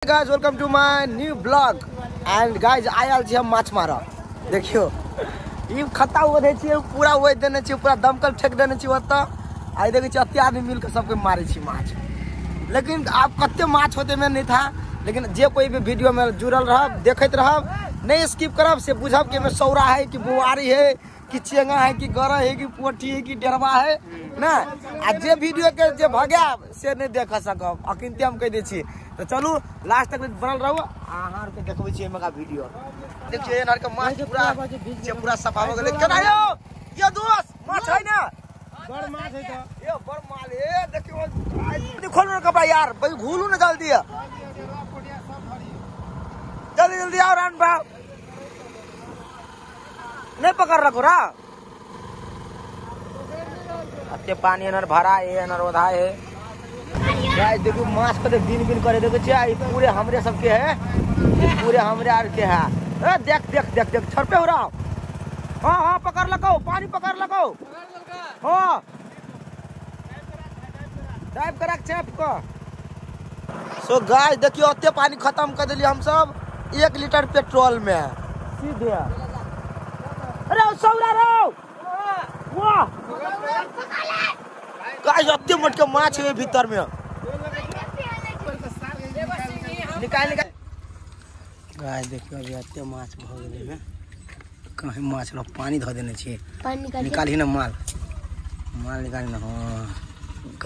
Guys welcome to my new blog and guys आयल छी हम माछ मारऽ। देखियो ई खत्ता ओधै छियै, पूरा ओधि देने छियै, पूरा दमकल फेंक देने छियै ओतऽ। आइ देखै छियै एते आदमी मिलके सबके मारै छी माछ। लेकिन आब कते माछ होते में नहीं था, लेकिन जे कोई भी वीडियो में जुड़ल रहब, देखैत रहब, नहीं स्किप करब, से बुझब कि एहिमे सौरा है कि बुआरी है कि चेंगा है कि गरह है कि पोठी है कि डेरवा है ना। आ जे वीडियो के जे भगायब से नहीं देख सकब, अखिनते हम कहि दै छी। तो चलू लास्ट तक बनल रहू, अहाँ आरके देखबै छी एहिमेका वीडियो। देखियौ एहन आरके माछ पूरा जे पूरा सफा हो गेलै। केना यौ यो दोस्त माछ है ना, बड़ माछ है त यो बड़ माल है। देखियौ खोलू ना कपड़ा यार, भाई घुलू ना जल्दी जल्दी जल्दी आओ रान भाव नहीं पकड़ रखो रा। अते पानी एनर भरा है, एनर ओधा है। गाइस देखो माछ कते बिन बिन करे देखै छियै, ई पूरे हमरे सबके है, ई पूरे हमरे आर के है। ए देख देख देख देख छड़पे हो रहा। हां हां पकड़ लको, पानी पकड़ लको। हां डाइव करा चैप को। सो गाइस देखियो अते पानी खत्म कर देलियै हम सब 1 लीटर पेट्रोल में सीधे। अरे सौरा रो वाह गाइस अते मोट के माछ है भीतर में। निकाल निकाल गाइस देखियो अभी अते माछ भ गेलै में। कहीं माछ ल पानी ध देने छियै, निकालही ना माल माल निकाल ना। हां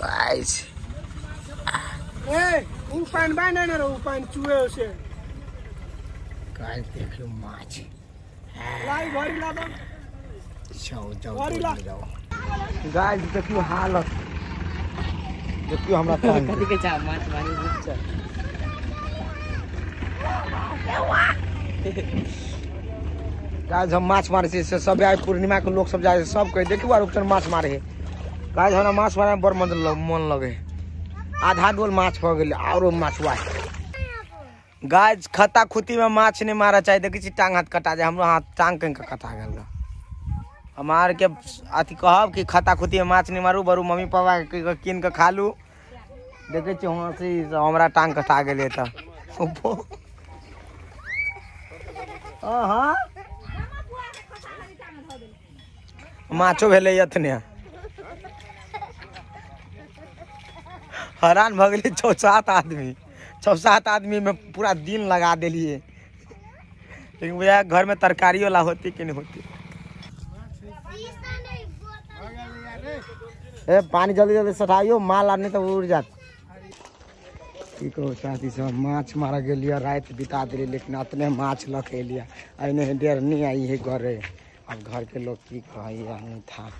गाइस ए उ पानी बा ना रे, उ पानी चुए से। गाइस देखियो माछ लाई घरी ला दो, जाओ जाओ जाओ। गाइस देखियो हालत, देखियो हमरा पानी कथि के चा माछ मारी बुझ। गाइस हम माछ मारे छी से सब आइ पूर्णिमा के लोग सब जाए सब कहे देखियो आर उपचन माछ मारे है। गाइस हमरा माछ मारे में बड़ मन लगे। आधा डोल माछ भ गेलै आरो माछुआ। गाइस खत्ता खुती में माछ नहीं मारा चाहिए, देखै छी टांग हाथ कटा जाए, हमरो हाथ टांग कहीं कटा गेल। हमार के अथी कहब कि खत्ता खुती में माछ नहीं मारू, बरू मम्मी पापा के कीन के खा लू। देखै छी हँसी हमरा टांग कटा गेलै तऽ। हाँ माछो भेलै एतने, हैरान भऽ गेलै 6-7 आदमी। 6-7 आदमी में पूरा दिन लगा देलिए। लेकिन भैया घर में तरकारी वाला होती कि नहीं होती। ए पानी जल्दी जल्दी सटाइयो, माल आर नहीं तो उड़ जात। की कहू साथी सब, माछ मारा गेलियै, राति बिता देलियै, लेकिन अतने माछ लऽ के एलियै। एने डेरनी आई है घरे, अब घर के लोग की कहैया नहीं था।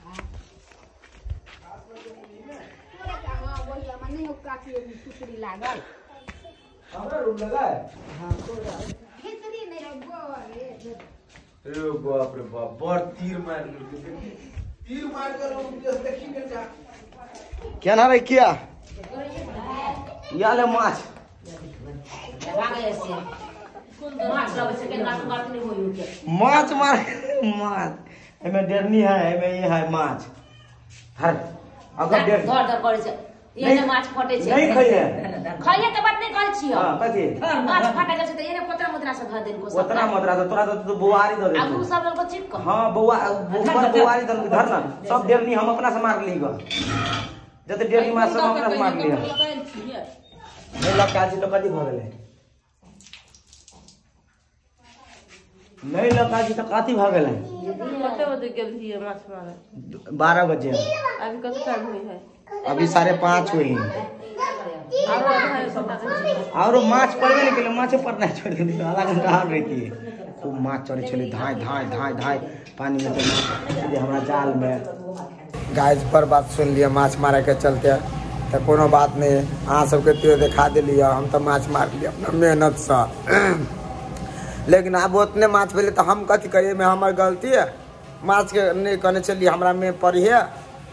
अरे बाप रे बाप, बड़ तीर मार गेल, तीर मार के देखी के जा क्या ना रे किया याले माछ माछ मार माछ एमे डेरनी है, एमे ये है माछ। हर अगर डेर धर धर करे छै, एने माछ फटे छै नहीं खइए खइए के बात नहीं कहै छियो। हां कथि माछ फटा जाइ छै त एने पतरा मुद्रा से धर देलको सब, ओतना मुद्रा से तोरा तो बुआरी दे आ उ सब ललको चिपक। हां बौआ बड़ बुआरी दल धर ना, सब डेरनी हम अपना से मार ली ग, जते डेरनी माछ सब अपना से मार लिया। नहीं लका जी तो कथि भ गेलै, नहीं लका जी तो कथि भ गेलै। कते बजे गेल हियै माछ मारे? 12 बजे। अभी कते टाइम हुई है? अभी 5:30 हुई है। और माछ पड़बे नहीं केलै, माछे पड़ना छोड़ देली, आधा घंटा और रहती। खूब माछ चढ़ै छलै, धाय धाय धाय धाय पानी में सीधे हमरा जाल में। गाइस पर बात सुन लिअ, माछ मारे के चलते तो कोनो बात नहीं, अहाँ सबके तो देखा दिलियै, हम तो माछ मार लियै अपना मेहनतसँ। लेकिन आब ओतने माछ भेलै तऽ हम कथी करियै, में हमर गलती है, माछके नहीं कहने छलियै हमरा में पड़िहे,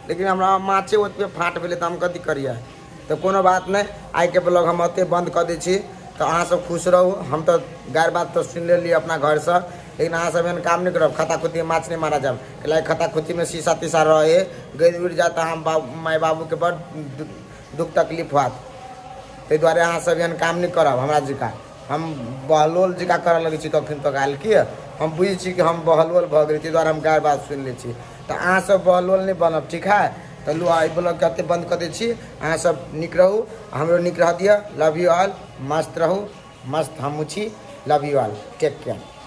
लेकिन हमरा माछे ओतबे फाट भेलै तऽ हम कथी करियै। तऽ कोनो बात नहीं, आइके ब्लॉग हम ओतहि बंद कऽ दै छी। तऽ अहाँ सब खुश रहू, हम तऽ गारि बात तऽ सुनि लेलियै अपना घरसँ, लेकिन अहाँ सब एहन काम नहीं करब, खत्ता खुत्ती में माछ नहीं मारा जाब। कैला खत्ता खुत्ती में शीशा तीसा रहे, गैर उड़ि जात तऽ हम बाबू माय बाबूके बड़ दुख तकलीफ होत। ताहि दुआरे अहाँ सब एहन काम नहि करब। हमरा जकाँ हम बहलोल जकाँ करऽ लगै छी कखन तक आयल की हम बुझै छी कि हम बहलोल भऽ गेली, ताहि दुआरे हम गारि बात सुनि लै छी। तऽ अहाँ सब बहलोल नहि बनब, ठीक है? तऽ लू एहि ब्लॉगके एते बंद कऽ दै छी। अहाँ सब नीक रहू, हमरो नीक रह दिअ। लव you all, मस्त रहू, मस्त हमहूँ छी। Love you all, take care.